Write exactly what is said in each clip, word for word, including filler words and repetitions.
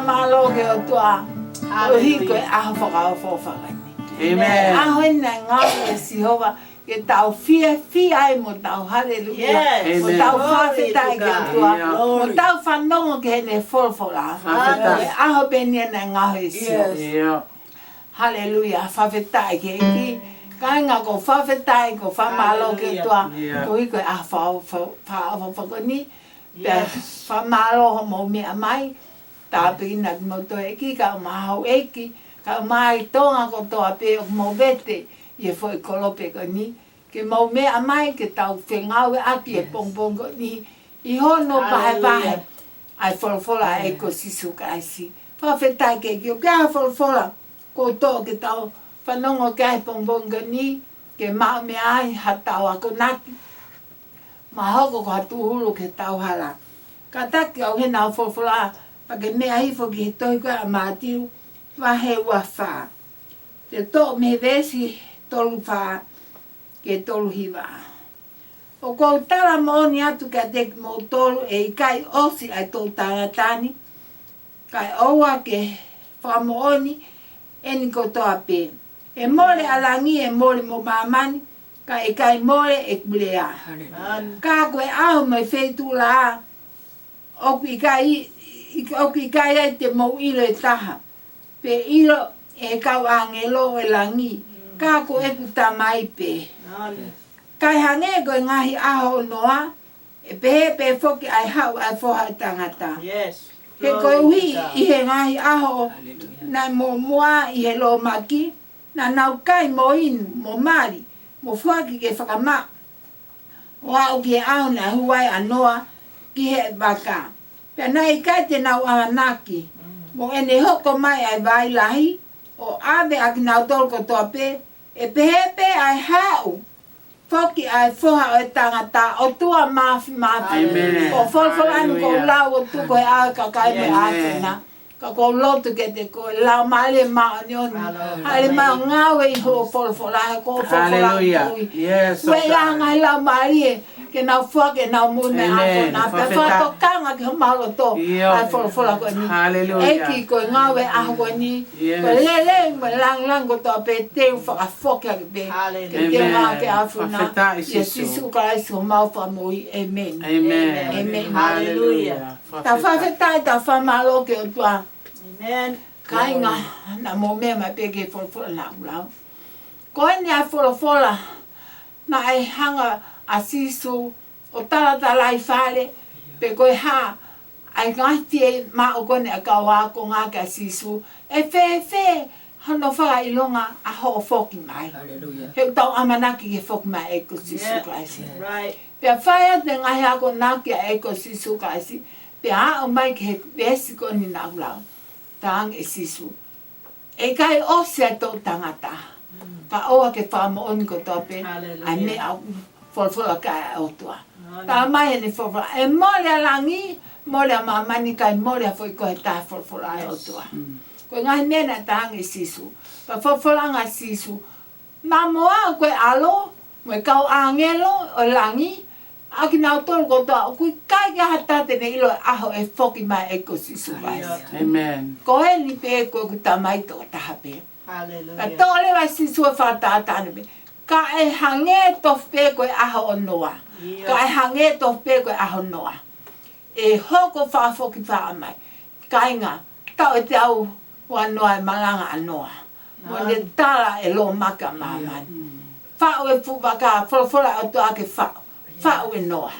Mālō ki he ʻOtua. Haleluia. Koeʻuhi ko e ʻaho fakaʻofoʻofa ko eni. Amen. ʻAho eni naʻe ngaohi ʻe Sihova ke tau fiefia ai mo tau haleluia. Yes. Mo tau fakafetaʻi ki he ʻOtua. Glory. Mo tau fanongo ki heʻene folofola. Fakafetaʻi. Ko e ʻaho pē eni naʻe ngaohi ʻe Sihova. Yes. Haleluia. Fakafetaʻi ki he ʻEiki. Kāinga, ʻoku ou fakafetaʻi, ʻoku ou fakamālō ki he ʻOtua. Haleluia. Koeʻuhi ko e ʻaho fa-, fa-, fa-, fa-, ko eni. Pea fakamālō hoʻomou meʻa mai. Tāpuekina kimoutolu ʻe he ʻEiki, kae ʻumaʻā houʻeiki, kae ʻumaʻā ʻa Tonga kotoa pē ʻoku mou vete ʻi he foʻi kolope ko eni. Ke mou meʻa mai, ke tau fengāueʻaki he pongipongi ko eni ʻi hono vahevahe ʻa e folofola ʻa e ʻEiki ko Sīsū Kalaisi. Fakafetaʻi ki he ʻEiki, ʻoku ʻi ai ha folofola kuo tō ke tau fanongo ki ai he pongipongi ko eni, ke maʻu mei ai haʻatau akonaki. Mahalo ko ha tūhulu ki heʻetau hala. Kātaki ʻoku ʻi heni ʻa e folofola, pea ke meʻa hifo ki he tohi ko ia ʻa Mātiu, vahe ua fā. Te u toʻo mei he veesi tolu fā ki he tolu hiva. ʻOku ou tala moʻoni atu kiate kimoutolu, ʻe ʻikai ʻosi ʻa e Toʻu Tangata ni, kae ʻoua ke fakamoʻoni eni kotoa pē. ʻE mole ʻa langi, ʻe mole mo māmani, ka ʻe ʻikai mole ʻeku lea. Haleluia. Ka ko e ʻaho mo e feituʻu lahi ʻoku ʻikai, ʻoku ʻikai ai te mou ʻilo ʻe taha, pe ʻilo ʻe he kau ʻāngelo ʻo e langi, ka ko ʻeku Tamai pē. Haleluia. Kae hangē ko e ngaahi ʻaho ʻo Noa, ʻe pehē pē foki ʻa e haʻu ʻa e Foha ʻo e Tangata. Yes. He koeʻuhi ʻi he ngaahi ʻaho naʻe muʻomuʻa ʻi he lōmaki, naʻa nau kai mo inu, mo mali, mo foaki ke fakamaʻa, ʻo aʻu ki he ʻaho naʻe hū ai ʻa Noa ki he vaka. Pea naʻe ʻikai te nau ʻamanaki, mo ʻene hoko mai ʻa e vai lahi, ʻo ʻave ʻa kinautolu kotoa pē, ʻe pehē pē ʻa e haʻu foki ʻa e Foha ʻo e Tangata, ʻOtua Māfimafi. Amen. Ko e folofola ni ʻoku ou lau ʻo tuku he ʻao ʻo e kakai mo e ʻāfenā. Ka ʻoku ou lotu kiate koe, Laumālie Māʻoniʻoni. Haleluia. Hale mai ʻo ngāue ʻi hoʻo folofola, he ko hoʻo folofola ʻoku moʻui. Yes, ʻoku ʻi ai e ngaahi laumālie ke nau foaki ʻenau moʻui mei he ʻaho na. Pea fakatokanga ki homau loto ʻa e folofola ko eni. Haleluia. ʻEiki, ko e ngāue ʻaho ko eni, ko e lelei mo e lāngilangi kotoa pē te u fakafoki ʻaki pē. Haleluia. Ke te u ngāue ke afuna. ʻIa Sīsū Kalaisi homau Fakamoʻui. ʻĒmeni. ʻĒmeni. Haleluia. Tau fakafetaʻi, tau fakamālō ki he ʻOtua. Kāinga, naʻa mou meʻa mai pē ki he folofola naʻa ku lau. Ko eni ʻa e folofola naʻe hanga ʻa Sīsū ʻo talatalaifale, pe ko e hā, ʻa e ngaahi fiemaʻu ko eni ʻa e kau ākonga kia Sīsū. ʻE fēfē hono fakaʻilonga ʻa hoʻo foki mai? Haleluia. He ʻoku tau ʻamanaki ki he foki mai ʻa e ʻEiki ko Sīsū Kalaisi. Pea fai atu e ngaahi akonaki ʻa e ʻEiki ko Sīsū Kalaisi, pea aʻu mai ki he veesi ko eni naʻa ku lau. Talaange ʻe Sīsū, ʻe ʻikai ʻosi ʻa e Toʻu Tangata, kae ʻoua ke fakamoʻoni kotoa pē ʻa e meʻa ʻoku folofola ki ai ʻa e ʻOtua. Tala mai ʻene folofola, ʻe mole ʻa langi, mole ʻa māmani, kae mole ʻa e foʻi kohe taha folofola ʻa e ʻOtua. Ko e ngaahi meʻa naʻe talaange ʻe Sīsū. Pea folofola ange ʻa Sīsū, naʻa mo aʻu ko e ʻAlo, mo e kau ʻāngelo ʻo e langi, ʻa kinautolu kotoa, ʻoku ʻikai ke ʻi ai ha taha te ne ʻilo e ʻaho ʻe foki mai ʻa e ʻEiki ko Sīsū Kalaisi. Ko eni pē ko ʻeku Tamai tokotaha pē. Ka toʻo leva ʻe Sīsū e fakatātā ni pē. Ka ʻe hangē tofu pē ko e ʻaho ʻo Noa. Ka ʻe hangē tofu pē ko e ʻaho ʻo Noa. ʻE hoko fakafokifā mai. Kāinga, taʻu ʻe teau ua noa e malanga ʻa Noa. Mo ʻene tala e lōmaki ʻa māmani. Faʻu e fuʻu vaka, folofola ʻa e ʻOtua ke faʻu. Faʻu ʻe Noa.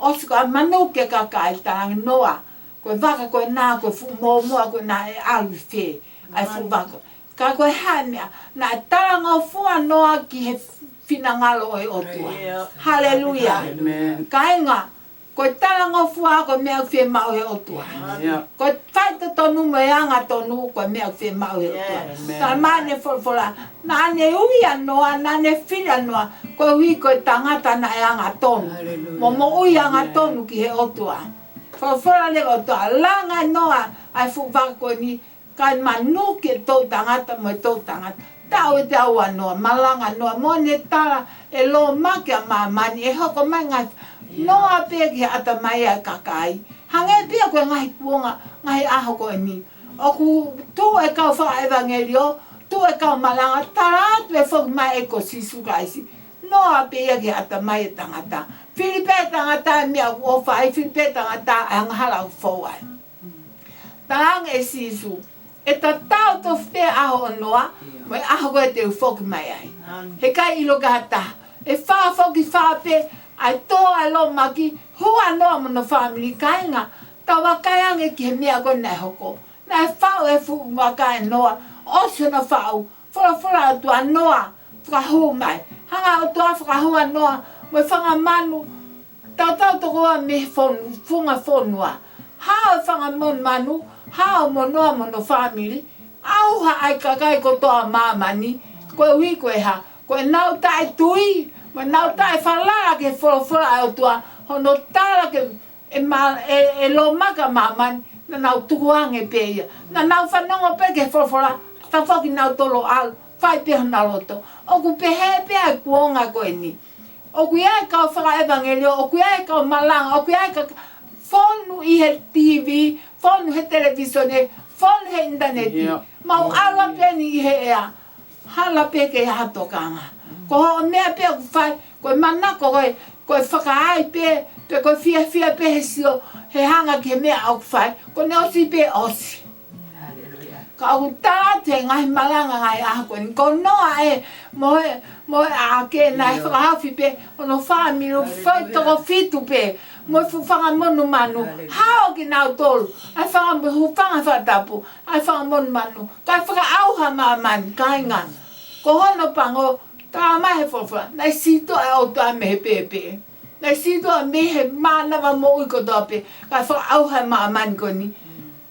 ʻOsi ko ia manuki e kakai, talaange Noa, ko e vaka ko ena, ko e fuʻu mōmoa ko ena, ʻe ʻalu ʻi fē ʻa e fuʻu vaka. Ka ko e hā e meʻa, naʻe talangofua ʻa Noa ki he finangalo ʻo e ʻOtua. Haleluia. Kāinga, ko e talangofua ko e meʻa ʻoku fiemaʻu ʻe he ʻOtua. Ko e faitotonu mo e angatonu ko e meʻa ʻoku fiemaʻu ʻe he ʻOtua. Tala mai ʻene folofola, naʻa ne ui ʻa Noa, naʻa ne fili ʻa Noa, koeʻuhi ko e tangata naʻe angatonu. Mo moʻui angatonu ki he ʻOtua. Folofola leva ʻa e ʻOtua, langa ʻe Noa ʻa e fuʻu vaka ko eni, kae manuki e toʻu tangata mo e toʻu tangata. Taʻu ʻe teau ua noa, malanga ʻa Noa, mo ʻene tala e lōmaki ʻa māmani, ʻe hoko mai e ngaahi, Noa pē ki he ʻatamai ʻa e kakai. Hangē pē ia ko e ngaahi kuonga ngaahi ʻaho ko eni. ʻOku tuʻu e kau fakaʻevangeliō, tuʻu e kau malanga, tala atu e foki mai ʻa e ʻEiki ko Sīsū Kalaisi. Noa pē ia ki he ʻatamai ʻo e tangata. Fili pē ʻe he tangata e meʻa ʻoku ʻofa ai, fili pē ʻe he tangata e angahala ʻoku fou ai. Talaange ʻe Sīsū, ʻe tatau tofu pē ʻaho ʻo Noa, mo e ʻaho ko ē te u foki mai ai. He ʻikai ʻilo ki ha taha. ʻE fakafoki fā pē ʻa e tō ʻa e lōmaki, hū ʻa Noa mo hono fāmili, kāinga, tau vakai ange ki he meʻa ko ē naʻe hoko. Naʻe faʻu e fuʻu vaka ʻe Noa, ʻosi hono faʻu, folofola ʻOtua, Noa, fakahū mai. Hanga ʻOtua fakahū ʻa Noa mo e fanga manu, tautau toko ua mei he fonu-, funga fonua. Hao e fanga manu, hao mo Noa mo hono fāmili, ʻauha ʻa e kakai kotoa ʻo māmani, koeʻuhi ko e hā? Ko ʻenau taʻetui, mo ʻenau taʻefalala ki he folofola ʻa e ʻOtua, hono tala ke ʻe ma-, ʻe, ʻe lōmaki ʻa māmani, naʻa nau tukuange pē ia. Naʻa nau fanongo pē ki he folofola, tafoki nautolu ʻo ʻalu, fai pē honau loto. ʻOku pehē pē ʻa e kuonga ko eni. ʻOku ʻi ai e kau fakaʻevangeliō, ʻoku ʻi ai e kau malanga, ʻoku ʻi ai e kau fonu ʻi he T V, fonu he televīsone, fonu he ʻinitaneti. Mau ʻalu pē eni ʻi he ʻea. Hala pē ke ʻi ai ha tokanga. Ko hoʻo meʻa pē ʻoku fai, ko e manako ko ē, ko e fakaai pē, pe ko e fiefia pē he sio, he hanga ki he meʻa ʻoku fai, ko ʻene ʻosi pē ʻosi. Ka ʻoku tala atu he ngaahi malanga ngaahi ʻaho ko eni, ko Noa ē, mo e, mo e ʻaʻake naʻe fakahaofi pē hono fāmili, fai toko fitu pē, mo e fuʻu fanga monumanu, hao kinautolu, ʻa e fanga mo e hūfanga he fakatapu, ʻa e fanga monumanu, kae fakaʻauha ʻa māmani, kāinga. Ko hono pango, talamai he folofola, naʻe sītuʻa ʻa e ʻOtua mei he pēpē. Naʻe sītuʻa mei he mānava moʻui kotoa pē, kae fakaʻauha ʻa māmani ko eni.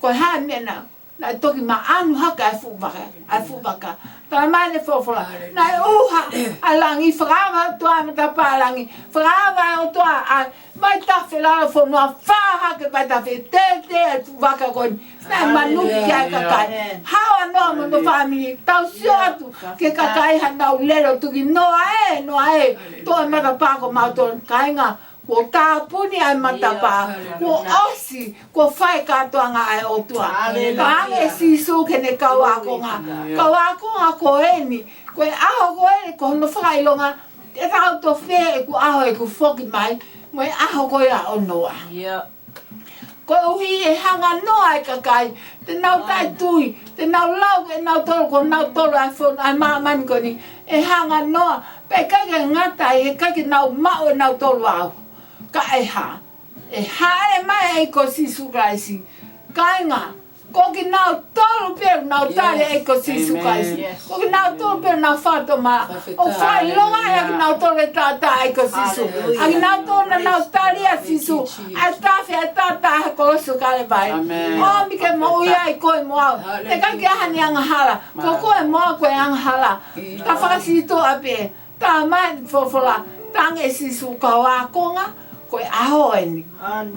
Ko e hā e meʻa naʻe, naʻe toki maʻanu hake ʻa e fuʻu vaka, ʻa e fuʻu vaka. Talamai ʻe he folofola, naʻe ʻuha ʻa langi, fakaava ʻOtua e matapā ʻa langi, fakaava ʻOtua ʻa e vaitafe lalo fonua, fā hake vaitafe, tētē ʻa e fuʻu vaka ko eni. Naʻe manuki ki ai e kakai. Hao ʻa Noa mo hono fāmili, tau sio atu ki he kakai, haʻanau lele ʻo tuki, Noa ē, Noa ē, toʻo e matapā ko mautolu, kāinga, kuo tāpuni ʻa e matapā, kuo ʻosi, kuo fai e kātoanga ʻa e ʻOtua. Talaange ʻe Sīsū ki heʻene kau ākonga. Kau ākonga, ko eni, ko e ʻaho ko eni, ko hono fakaʻilonga, ʻe tatau tofu pē ʻeku ʻaho ʻeku foki mai, mo e ʻaho ko ia ʻo Noa. Koeʻuhi ʻe hanga ʻe Noa ʻa e kakai, te nau taʻetui, te nau lau ke nau tolo, ko nau tolo ʻa e fonu, ʻa e māmani ko eni, ʻe hanga ʻe Noa, pea ʻikai ke ngata ai, he ʻikai ke nau maʻu ʻe nautolu au. Ka ʻe hā, ʻe hāʻele mai ʻa e ʻEiki ko Sīsū Kalaisi. Kāinga, ko kinautolu pē ʻoku nau tali ʻa e ʻEiki ko Sīsū Kalaisi. Ko kinautolu pē ʻoku nau fakatomala. ʻOku fakaʻilongaʻi ʻa kinautolu ʻe he taʻataʻa ʻo e ʻEiki ko Sīsū. ʻA kinautolu naʻa nau tali ʻa Sīsū, ʻa e tafe, ʻa e taʻataʻa he kolosi ʻo Kalevale. ʻOmi ke moʻui ai koe mo au. ʻIkai ke ʻi ai haʻane angahala. Ko koe mo au ko e angahala. Ta fakasītuʻa pē. Talamai ʻe he folofola, talaange ʻe Sīsū, kau ākonga, ko e ʻaho eni.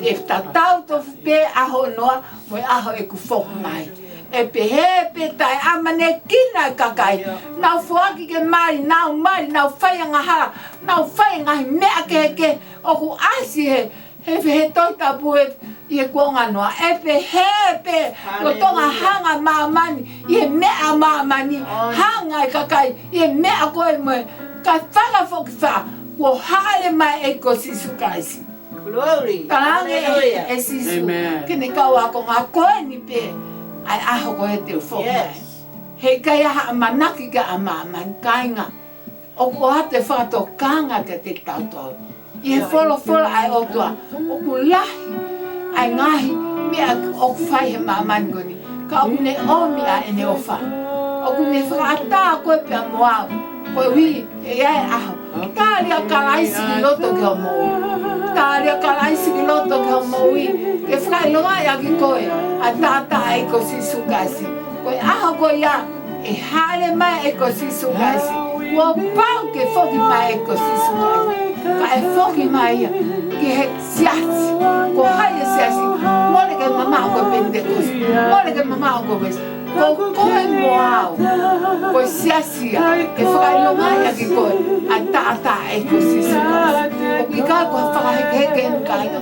ʻE tatau tofu pē ʻaho ʻo Noa mo e ʻaho ʻeku foki mai. ʻE pehē pē taʻeʻamanekina e kakai. Nau foaki ke mali, nau mali, nau fai angahala, nau fai ngaahi meʻa kehekehe ʻoku ʻasi he he, he Tohi Tapu ē, ʻi he kuonga ʻo Noa, ʻe pehē pē, lolotonga hanga ʻe māmani, ʻi he meʻa ʻa māmani, hanga ʻe he kakai, ʻi he meʻa ko ē mo e, kae fakafoki fā, kuo hāʻele mai e ʻEiki ko Sīsū Kalaisi. Talaange ʻe Sīsū ki heʻene kau ākonga, ko eni pē ʻa e ʻaho ko ē te u foki mai. He ʻikai ha ʻamanaki ki ai ʻa māmani, kāinga. ʻOku ʻoatu e fakatokanga kiate kitautolu. ʻI he folofola ʻa e ʻOtua, ʻoku lahi ʻa e ngaahi meʻa ʻoku fai he māmani ko eni. Ka ʻoku ne ʻomi ʻa ʻene ʻofa. ʻOku ne fakaʻatā koe pea mo au. Koeʻuhi, ʻe ʻi ai e ʻaho. Tali ʻa Kalaisi ki loto ki hoʻo moʻui. Tali ʻa Kalaisi ki loto ki hoʻo moʻui. Ke fakaʻilongaʻi ʻaki koe ʻa e taʻataʻa ʻo e ʻEiki ko Sīsū Kalaisi. Ko e ʻaho ko ia, ʻe hāʻele mai e ʻEiki ko Sīsū Kalaisi. Kuo pau ke foki mai e ʻEiki ko Sīsū Kalaisi. Ka ʻe foki mai ia ki he siasi. Ko hai e siasi? Mole ke mamaʻo ko e Penitekosi. Mole ke mamaʻo ko e Uēsite. Ko koe mo au. Ko e siasi ia. Ke fakaʻilongaʻi ʻaki koe ʻa e taʻataʻa ʻo e ʻEiki ko Sīsū Kalaisi. ʻOku ʻikai ko ha fakahekeheke eni, kāinga.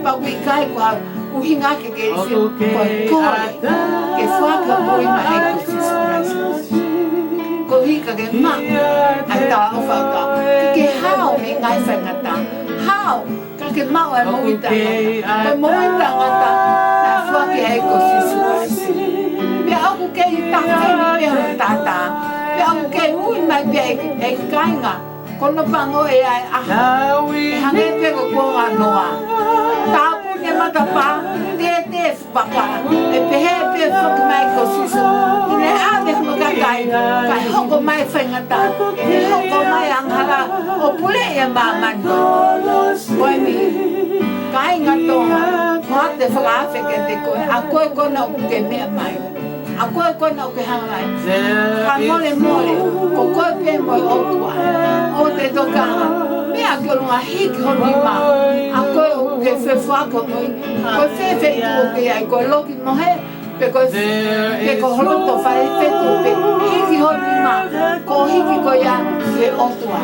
Pea ʻoku ʻikai ko ha ʻUhinga ke ke isi ko e kole ke foaki hoʻo moʻui maʻa e ʻEiki ko Sīsū Kalaisi. Koeʻuhi ka ke maʻu ʻa e talaʻofa ʻa e ʻOtua, ke ke hao mei he ngaahi faingataʻa. Hao, ka ke maʻu ʻa e moʻui taʻengata. Ko e moʻui taʻengata naʻe foaki ʻe he ʻEiki ko Sīsū Kalaisi. Pea ʻoku kei tafeni pē hono taʻataʻa. Pea ʻoku kei ui mai pē ʻe he kāinga ko hono pango ʻe ʻi ai ʻa e ʻaho, ʻe hangē pē ko e kuonga ʻo Noa. Tāpuni e matapā, tētē e vaka, ʻe pehē pē foki mai ko Sīsū. ʻI he ʻave hono kakai, kae hoko mai e faingataʻa, ʻe hoko mai e angahala ʻo puleʻi e māmani. Ko eni, kāinga Tonga, ʻoku ou fakaafe kiate koe, ʻa koe ko ena ʻoku ke meʻa mai. ʻA koe ko ena ʻoku ke hanga ai. Fakamolemole, ko koe pē mo e ʻOtua. ʻOua te ke tokanga. Meʻa ki ʻolunga, hiki ho nima. ʻA koe ʻoku ke fefuaʻaki hoʻo moʻui. Ko e feituʻu ʻoku ke ʻi ai, ko e loki mohe, pe ko e, pe ko ho loto fale, feituʻu pē. Hiki ho nima. Ko e hiki ko ia ki he ʻOtua.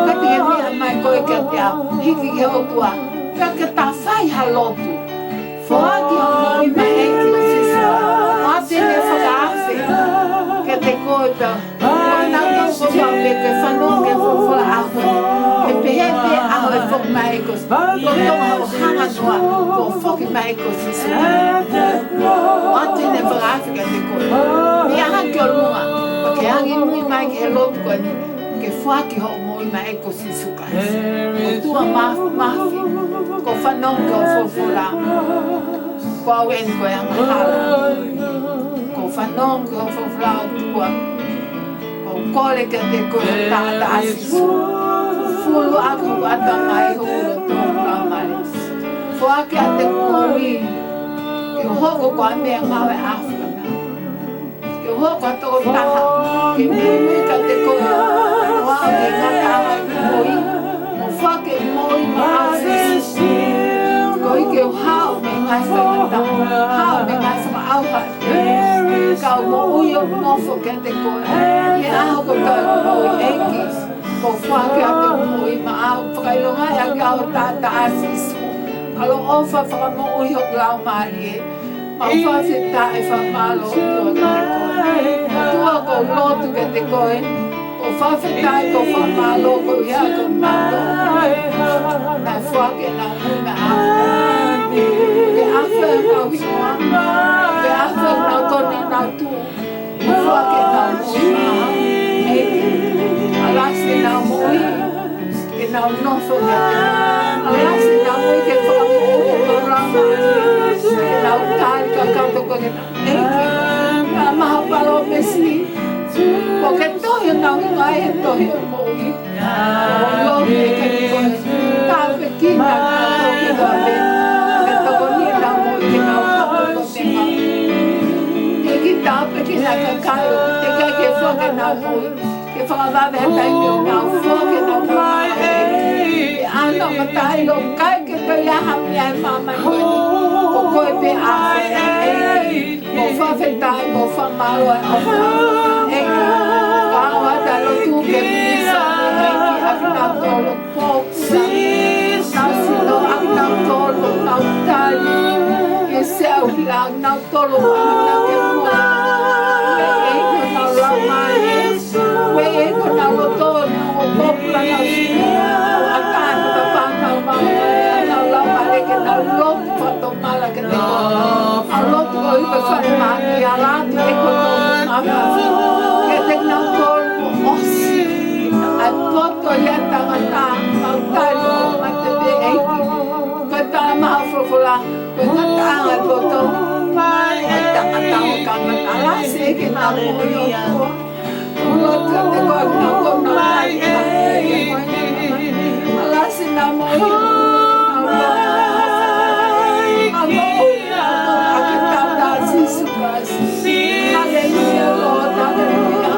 Ka te ke meʻa mai koe kiate au. Hiki ki he ʻOtua. Ka ke ta fai ha lotu. Foaki hoʻo moʻui maʻa e ʻEiki ko Sīsū. ʻOatu ʻene fakaafe kiate koe pea ko kinautolu kotoa pē ʻoku fanongo ki he folofola ʻaho ni. ʻE pehē pē ʻa e foki mai ko Sīsū. Ko e tonga hoʻo hanga noa, ko e foki mai ko Sīsū. ʻOatu ʻene fakaafe kiate koe. Meʻa hake ki ʻolunga, pea ke angimui mai ki he lotu ko eni, ke foaki hoʻo moʻui maʻa e ʻEiki ko Sīsū Kalaisi. ʻOtua Māfimafi, ʻoku ou fanongo ki hoʻo folofola. Ko au eni ko e angahala. ʻOku ou fanongo ki hoʻo folofola, ʻOtua. ʻOku ou kole kiate koe, taʻataʻa Sīsū. Fufulu ʻaki hoku ʻatamai, hoku loto, hoku laumālie. Foaki ʻa e moʻui ke u hoko ko ha meʻangāue ʻa e ʻAfiona. Ke u hoko ko ha tokotaha ke muimui kiate koe, ʻo aʻu ki he ngataʻanga ʻo e moʻui. Mo foaki e moʻui maʻau Sīsū. Koeʻuhi ke u hao mei he ngaahi faingataʻa, hao mei he ngaahi fakaʻauha. Ka u moʻui ʻo nofo kiate koe ʻi he ʻaho kotoa ʻeku moʻui, ʻEiki. Ko e foaki ʻa e moʻui maʻau, fakaʻilongaʻi ʻaki au ho taʻataʻa Sīsū. ʻAloʻofa, fakamoʻui hoku laumālie. Mau fakafetaʻi, fakamālō ʻOtua kiate koe. ʻOtua, ʻoku ou lotu kiate koe. ʻOku ou fakafetaʻi, ʻoku ou fakamālō koeʻuhi ko kinautolu naʻe foaki ʻenau moʻui maʻau. Ke ʻafio ʻenau hingoa. Ke ʻafio ʻenau tō, ʻenau tuʻu. Foaki ʻenau moʻui maʻau. ʻEiki, alasi ʻenau moʻui ke nau nofo mai. Alasi ʻenau moʻui ke fakamoʻui ʻenau lama. Ke nau tali kakato koe ke nau. ʻEiki, ka maha palōmesi. ʻOku ke tohi ʻenau hingoa he tohi ʻo e moʻui. ʻOku ou lotu kiate koe. Tāpuekina kinautolu kotoa pē ʻoku ke tokoniʻi ʻenau moʻui ke nau hoko ko e meʻangāue. ʻEiki, tāpuekina e kakai ʻoku teʻeki ai ke foaki ʻenau moʻui. Ke fakavave ha taimi ʻo nau foaki ʻenau moʻui maʻau. ʻE ʻanau mataʻi ʻoku ʻikai ke toe ʻi ai ha meʻa ʻi māmani ko eni. Ko koe pē ʻa e ʻEiki. ʻOku ou fakafetaʻi, ʻoku ou fakamālō ʻa e ʻofa. ʻEiki, ka ʻoku ʻi ai ha lotu ke pisa, ʻEiki, ʻa kinautolu ʻoku pōpula. Nau sino, ʻa kinautolu ʻoku nau tali. ʻE se au hila, ʻa kinautolu ʻoku nau ke mua. ʻEiki, ʻoku nau lau mai. ʻEiki, ʻoku nau loto, ʻoku pōpula, nau sino. ʻA kinautolu ʻoku nau mau, ʻoku nau lau mai, ke nau lotu fakatomala kiate koe. ʻA lotu ʻo ʻikai fai mai, ʻa latu e koto mafafi. Kiate kinautolu kuo ʻosi ʻa e poto ʻi he tangata, mau tali ʻoku mate pē ʻEiki. Ko e talamai ʻe he folofola, ko e ngataʻanga ʻo e poto ʻa e tangata ʻoku kamata. Alasi ʻEiki ʻenau moʻui ʻOtua. Lotu kiate koe ʻa kinautolu ʻoku nau tali. Alasi ʻenau moʻui. Haleluia, Lord, haleluia.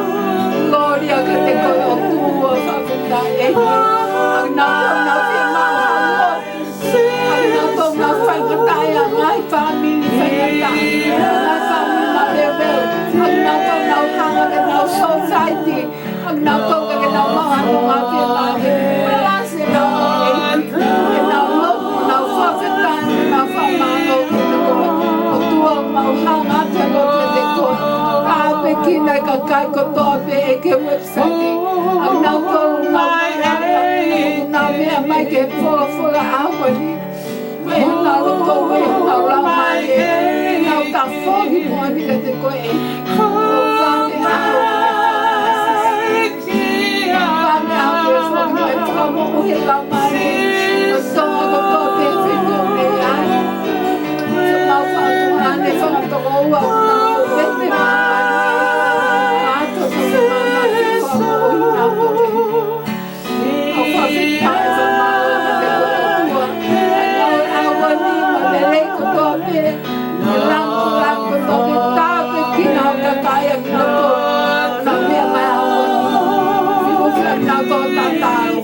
Glory kiate koe ʻOtua, fakafetaʻi. ʻA kinautolu ʻoku nau fiemaʻu ha lotu. ʻA kinautolu ʻoku nau faingataʻaʻia, ngaahi fāmili faingataʻaʻia, ngaahi fāmili maʻu pē. ʻA kinautolu ʻoku nau hanga ke nau society. ʻA kinautolu ke nau maʻu ha ngaahi fiemaʻu. Alasi ʻenau moʻui. Ke nau lotu, nau fakafetaʻi, nau fakamālō. Kae kakai kotoa pē ʻEiki he website. ʻOku nau kole, nau mai, nau meʻa mai ki he folofola ʻaho ni. Mai honau loto, mai honau laumālie. Nau tafoki moʻoni kiate koe ʻEiki. ʻOku ʻi ai ha meʻa ʻoku ke foki mai fakamoʻui he laumālie. Ko Tonga kotoa pē he feituʻu ni ʻa e. Mau faʻa tuʻu ʻanefanga tokoua, ʻoku nau pehē mai. Ato sa mama ke fakamoʻui nau kotoa. ʻOku fakafetaʻi ʻa e ʻOtua. ʻA e ʻaho ni mo e lelei kotoa pē. Mo e lāngilangi kotoa pē. Tāpuekina hoʻo kakai ʻa kinautolu. Nau meʻa mai ʻaho ni. Fiu fiu nau tō tatau.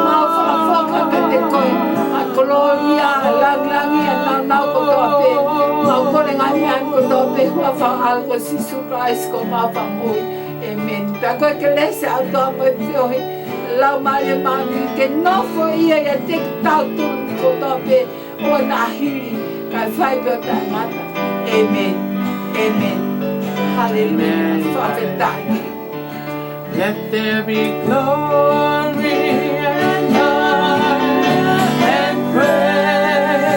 Mau fakafoki kiate koe ʻa e kolōlia, ʻa e lāngilangi, ʻa e nāunau kotoa pē. Mau kole ngaahi meʻa ni kotoa pē, huafa ʻo Sīsū Kalaisi ko homau Fakamoʻui. ʻĒmeni. Pea ko e kelesi ʻa e ʻOtua mo e feohi ʻa e Laumālie Māʻoniʻoni ke nofoʻia ʻiate kitautolu kotoa pē ʻo nahili kae fai pē ʻo taʻengata. ʻĒmeni. ʻĒmeni. Haleluia. Amen. Fakafetaʻi. Let there be glory and honor and praises.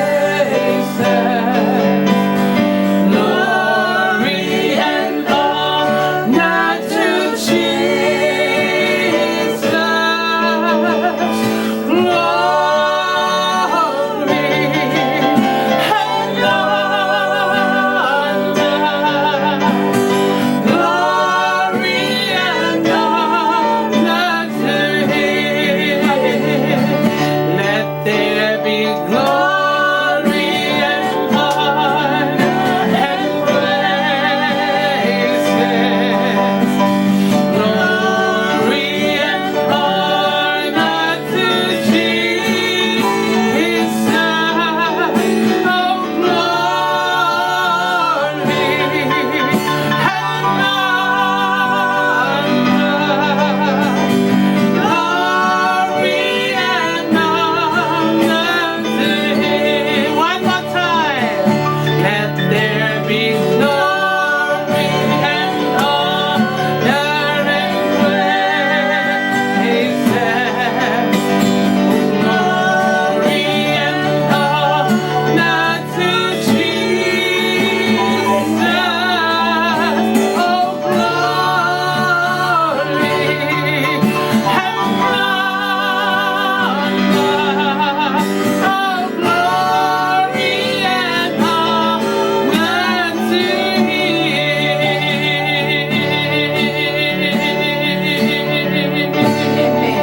Glory and honor to Jesus. Glory and honor. Glory and honor to Him. Let there be glory and honor and praises. Glory and honor to Jesus. Oh, glory and honor. Glory and honor to Him. One more time. Let there be glory and honor and praises. Glory and honor to Jesus. Oh, glory and honor. Oh, glory and honor to Him. ʻĒmeni.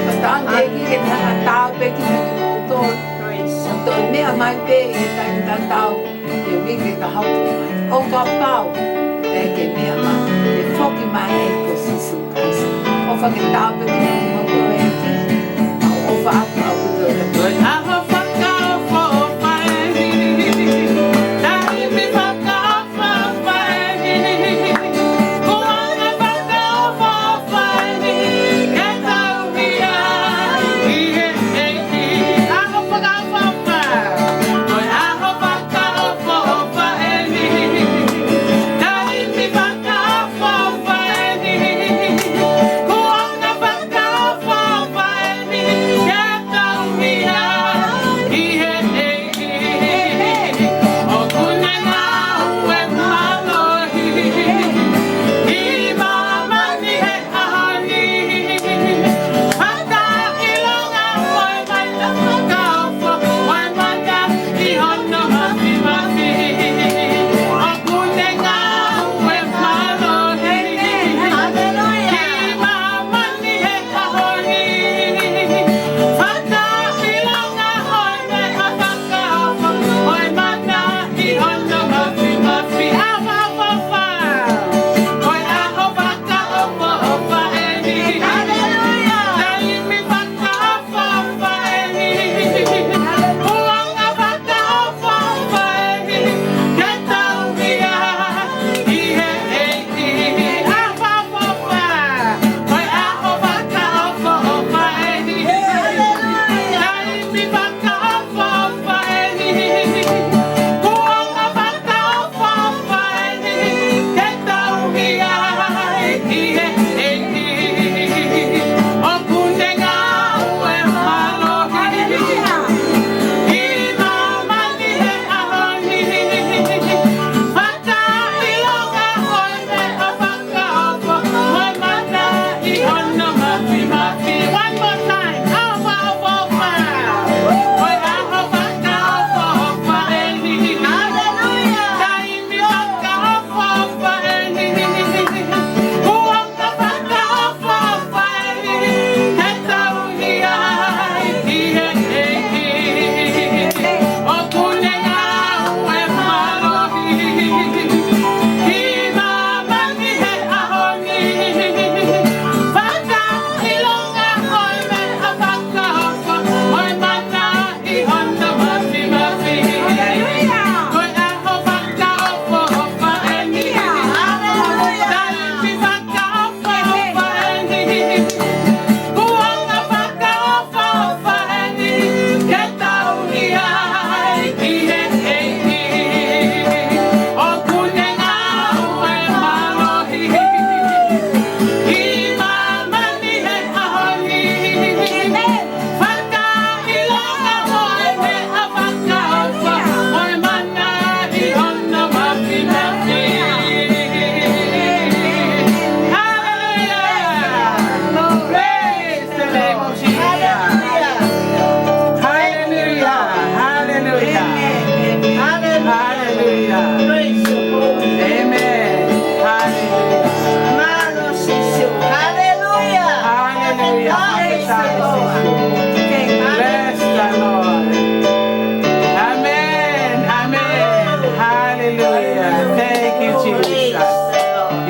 Fakatauange ke tau tāpuekina kimoutolu. Praise. Toe meʻa mai pē ʻi he taimi tatau, ʻi he uike ka hoko mai. ʻO kapau ʻe ʻikai ke meʻa mai, ke foki mai ʻa e ʻEiki ko Sīsū Kalaisi. ʻOfa ke tāpuekina kimoutolu ʻe he ʻEiki. ʻOfa atu ʻa e ʻOtua. Ko e ʻaho fakaʻofoʻofa eni. Taimi fakaʻofoʻofa eni. Kuonga fakaʻofoʻofa eni. Ke tau ʻi he ʻEiki. ʻAho fakaʻofoʻofa. Ko e ʻaho fakaʻofoʻofa eni. Taimi fakaʻofoʻofa eni. Kuonga fakaʻofoʻofa eni. Ke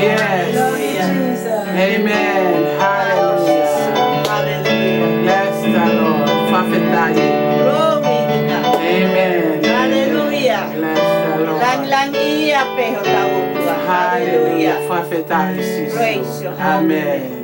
Yes. Hallelujah, Jesus. Amen. Hallelujah. Hallelujah. Bless the Lord. Fakafetaʻi. Glory to God. Amen. Hallelujah. Bless the Lord. Langilangiʻia pē hotau ʻOtua. Hallelujah. Hallelujah. Fakafetaʻi, Sīsū. Praise your holy name. Amen.